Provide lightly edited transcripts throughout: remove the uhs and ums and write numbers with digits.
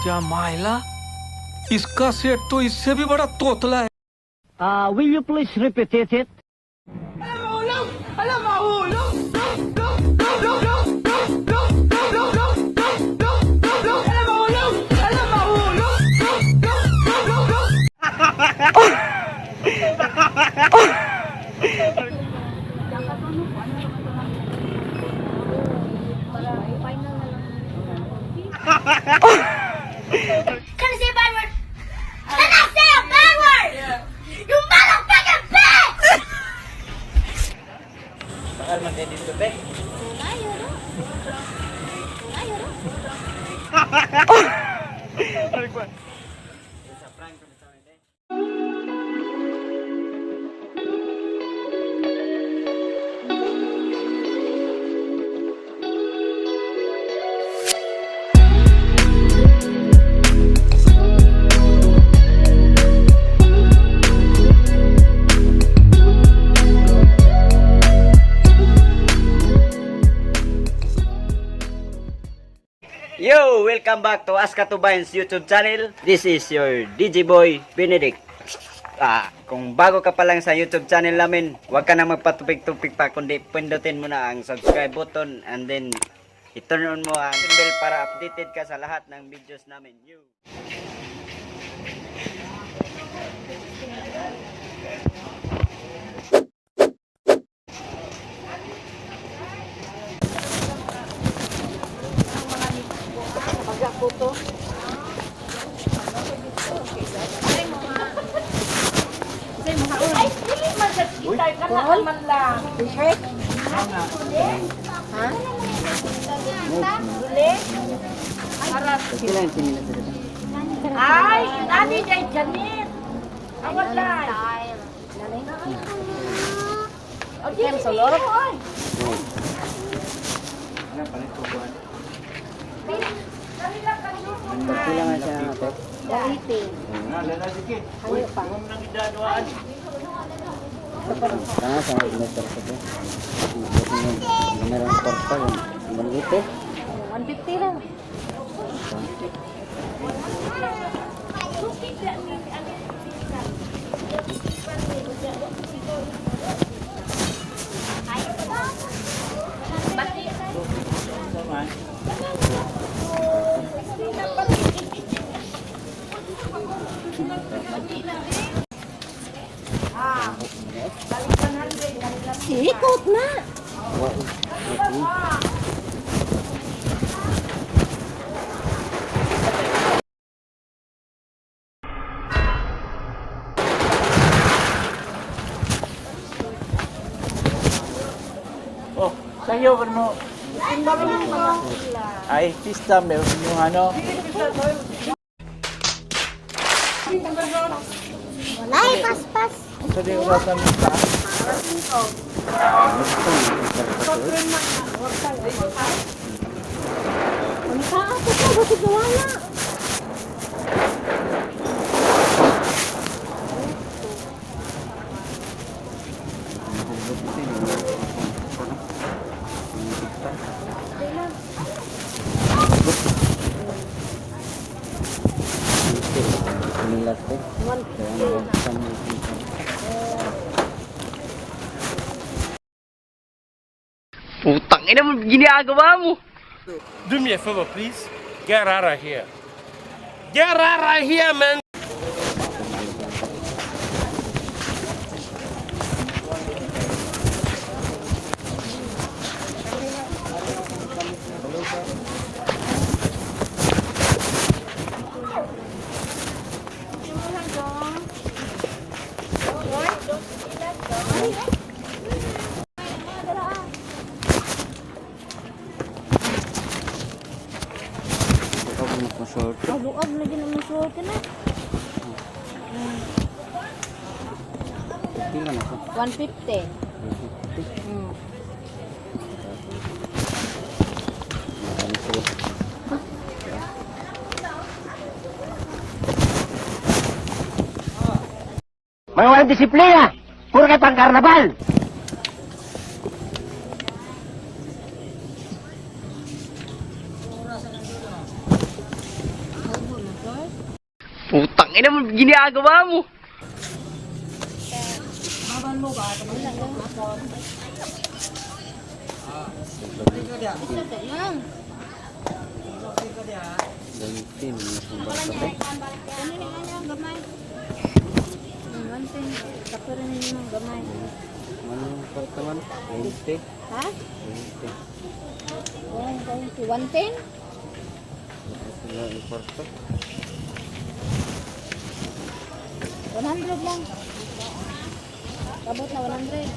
तेच्या मायला, इसका सेट तो इससे भी बड़ा तोतला है. Will you please repeat it? Can I say a bad word? Can I say a bad word? You motherfucking bitch! Yo! Welcome back to Aska Tubayans YouTube channel. This is your DJ Boy Benedict. Kung bago ka pa lang sa YouTube channel namin, huwag ka na magpatupik-tupik pa, kundi pindutin mo na ang subscribe button and then i-turn on mo ang bell para updated ka sa lahat ng videos namin. Yo! Ay, dili man sa gitar ka na man lang. Ay, nani jay Janet. Awat lang. O, dili solo. Meron kwarta, 150. 150 lang. Ikot na! Oh, sa'yo mo. Ay, pista, meron yung ano. Walay, paspas. Sa di urasan mo pa. Ano ka? Ako ka, bakit nawala? Putang ina mo, ginagawa mo! Do me a favor, please. Get out of here. Get out of here, man. Luog na dyan ang musuot na. 150. May walang disiplina! Puro kay pang karnabal! Tangina mo, ginagawa mo. Ano ni ano ang gamay? One thing, kapurin ninyo ng gamay. Ha? 1, 20. 110? 100 lang. Kabot na 100.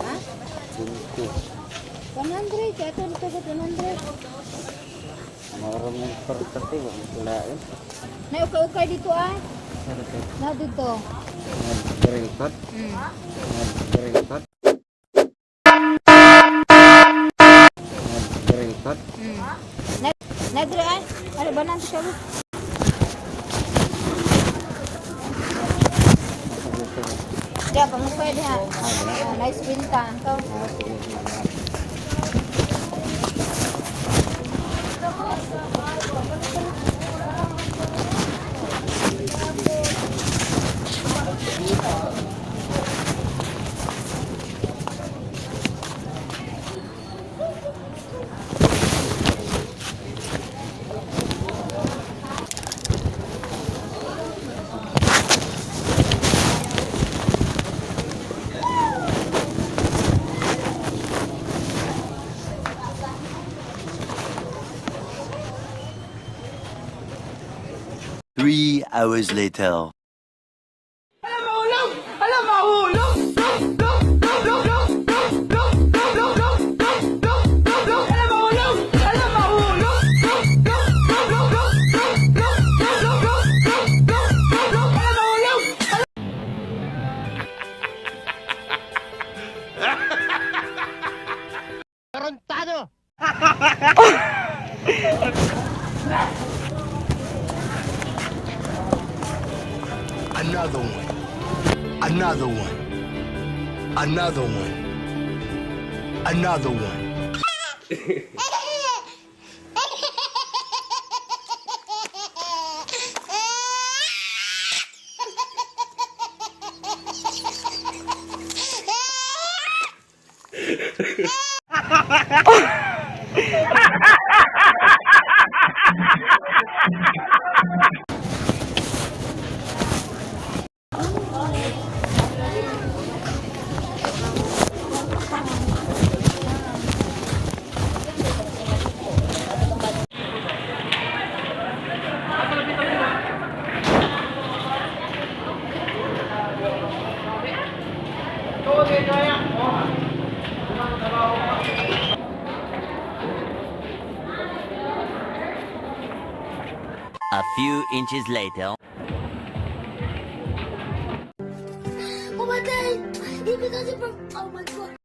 Ha? 100. Kaya ito nito 100. Nay, ukay-ukay dito ah. Na dito. Nay, nay dire ay. Ano ba nanti siya? Diya, pangukay diha. Ah, nice winta. Ikaw. 3 hours later. Another one. Another one. Another one. Another one. A few inches later. Oh my God! Because from oh my God.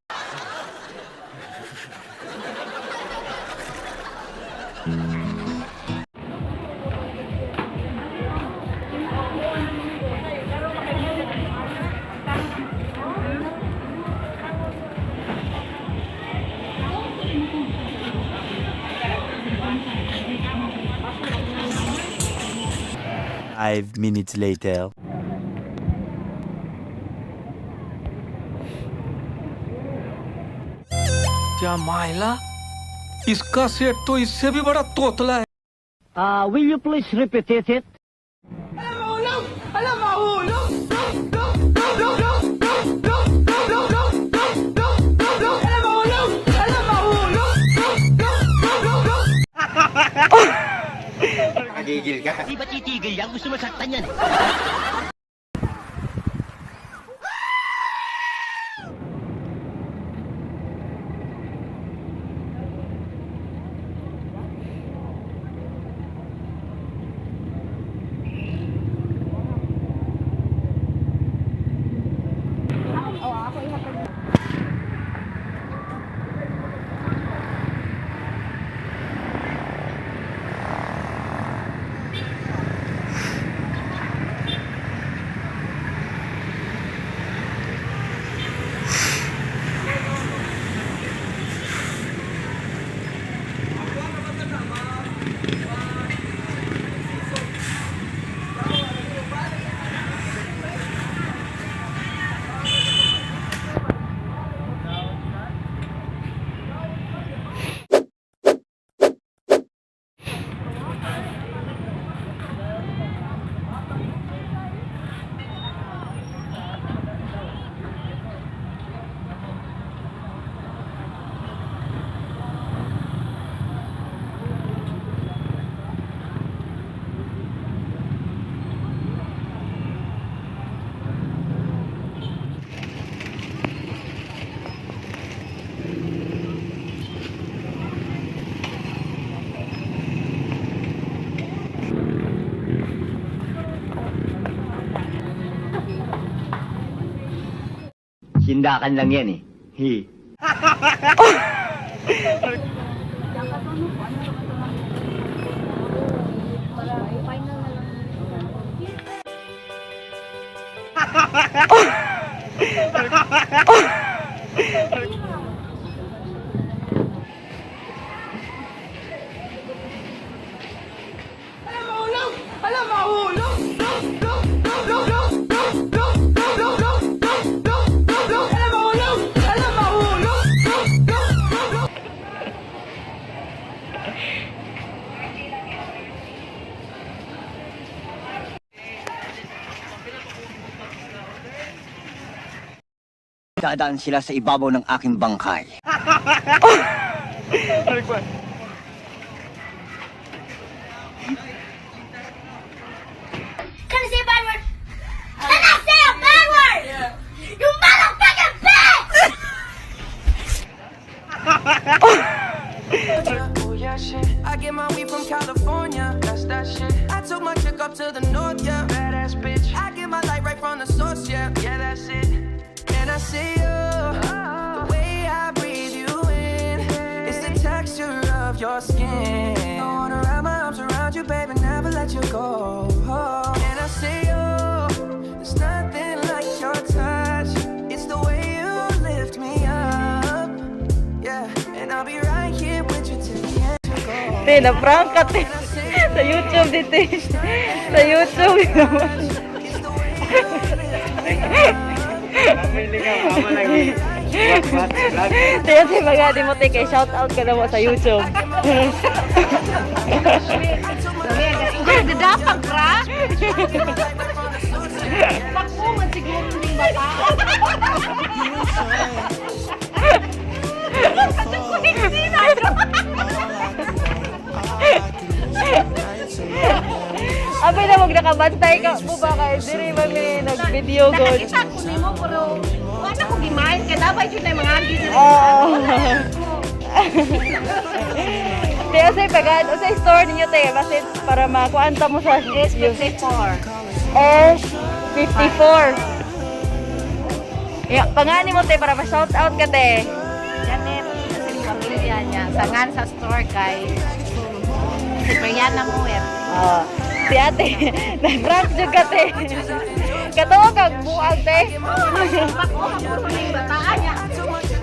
5 minutes later. क्या माइला, इसका सेठ तो इससे भी बड़ा तोतला है। Will you please repeat it? Di ba titigil yan? Gusto mo saktan yan eh. Sindakan lang yan eh. Hi. Dadaan sila sa ibabaw ng aking bangkay. Can I say a bad word? Can I say a bad word? You motherfucking bitch! Oh yeah, shit. I get my weed from California. That's that shit. I took my chick up to the north, yeah. Badass bitch. I get my light right from the source, yeah. Yeah, that's it. And I see you. The way I breathe you in. It's the texture of your skin. I wanna wrap my arms around you, baby, never let you go. And I see you. There's nothing like your touch. It's the way you lift me up. Yeah, and I'll be right here with you till the end. You go. Te, na-prank ka, te. Sa YouTube din, te. Sa YouTube. It's the way you lift me up. Pili ka, amo lagi. Watch, vlog. Te, te, mga di mo, te, kay shout out ka na mo sa YouTube. Nagdadapag ra? Pagpungan siguro ning bata. Abi na wag nakabantay ka mo ba kay diri man may nag-video god. Nakakita ko nimo pero wala ko gimain kay nabay jud na mga agi diri. Oo. Te, usay pagad, usay store ninyo te, basit para makuan ta mo sa S54. S54. Ya, pangani mo te para ma-shout out ka te. Janet, kasi pamilya niya. Sangan sa store kay si Brianna Muer. Oh, si ate, nag-prank jud ka te. Katuo kag buang te. Bako ako ning bataan niya.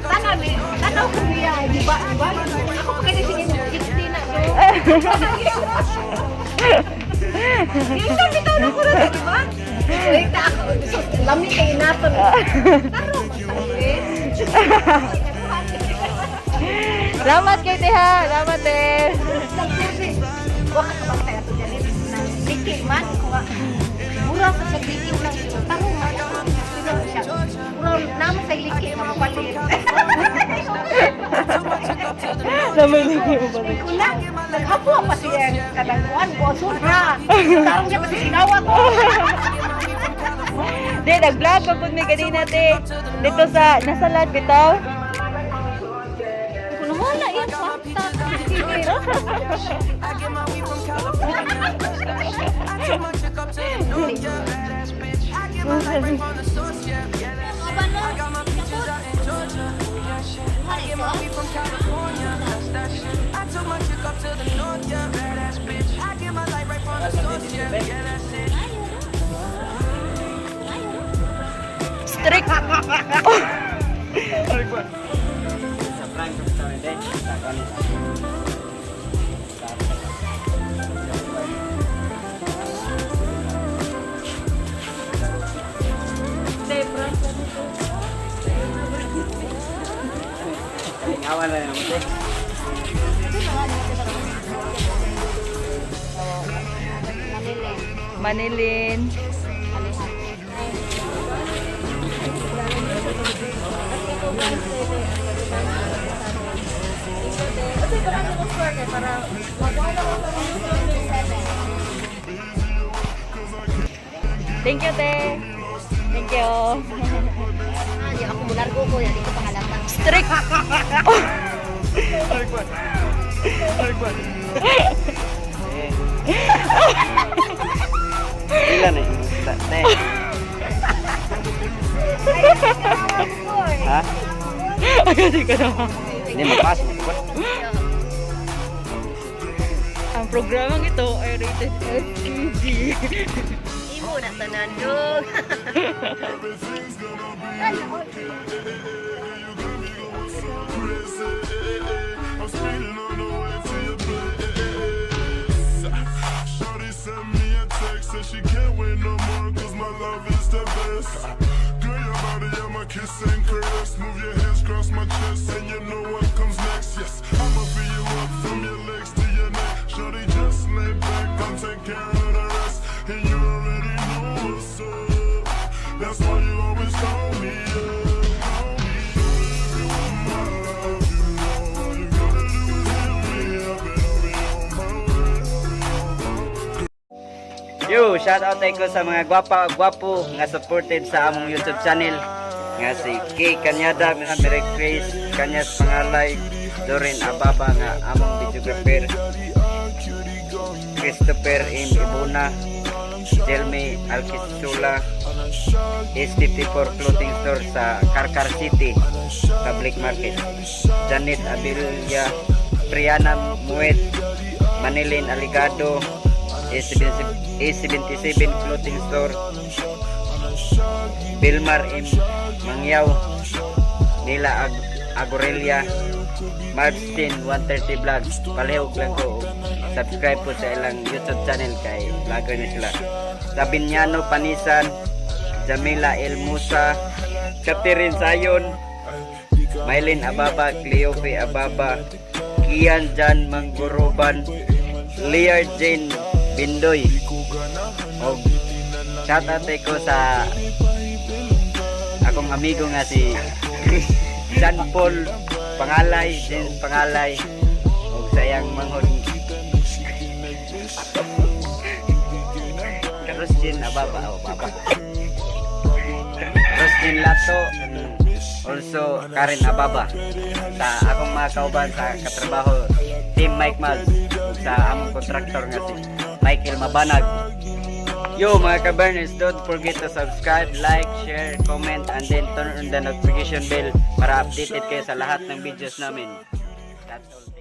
Tanaw ni, tanaw ko niya, di ba? Di ba? Ako pa kaya sige 60 na so. Dito bitaw na ko na, di ba? Wait ako, so lami kay naton. Tarong masakit. Salamat kay te ha. Salamat te. Wa ka kabantay ato Janet. Liki man ko nga. Mura sa siya liki lang siya. Tarong man ako. Pero siya. Mura namo sa liki mga palit. Lamay lagi mo ba? Kuna, naghapo pa siya kanang kuan ko sulra. Tarong siya pa siya ginawa ko. Di, nag-vlog pa pud mi kanina te. Dito sa nasa lahat bitaw. Kuno wala iyang kwarta. I get my weed from California. That's that shit. I took my chick up to the north, yeah. Badass bitch. I get my light right from the source, yeah. Yeah, that's it. I got my peaches out in Georgia. Yeah, shit. I get my weed from California. That's that shit. I took my chick up to the north, yeah. Badass bitch. I get my light right from the source, yeah. Yeah, that's it. Strict. Sa prank ko sa amin, te. Sa kanis. Kalingawan na naman, te. Manilin. Thank you, te. Thank you. Di ako mulargo ko ya, di ko pangalatan. Strict. Ilan eh? Te. Ay, di ka naman. Hindi, mapas. Ang programang ito ay rated SQG. Imo na tanan dog. I'm speeding on the way to your place. Shorty sent me a text, said she can't wait no more, 'cause my love is the best. Girl, your body, I'ma kiss and caress. Move your hands across my chest, and you know what comes next. Yes, I'ma fill you up from your legs to your neck. Shorty, just lay back, I'll take care of the rest. And you already know what's up. That's why you always call me up. Call me up if you want my love. You know all you gotta do is hit me up and I'll be on my way. Yo, shout out ko sa mga gwapa gwapo nga supported sa among YouTube channel nga si Kay Kanyada, nga Mary Chris, Kanyas Pangalay, Dorin Ababa nga among videographer, Christopher M. Ibuna, Jelmy Alquisula, S54 Clothing Store sa Carcar City, Public Market, Janet Abilia, Triana Muet, Manilin Aligado, A77 Clothing Store, Bilmar M. Mangyaw, Nila Agorelia, Marvstin 130 Vlogs. Palihog lang ko og subscribe po sa ilang YouTube channel kay vlogger na sila. Sabiniano Panisan, Jamila El Musa, Catherine Sayon, Mylene Ababa, Cleofe Ababa, Kian Jan Mangguruban, Lear Jane Bindoy. Og shout out ko sa akong amigo nga si John Paul Pangalay, James Pangalay, og sa iyang manghod Christian Ababa, oh, Baba. Christian Lato and also Karen Ababa, sa akong mga kauban sa katrabaho, Team Mike Maz, ug sa among contractor nga si Michael Mabanag. Yo, mga kaberners, don't forget to subscribe, like, share, comment, and then turn on the notification bell para updated kayo sa lahat ng videos namin. That's all.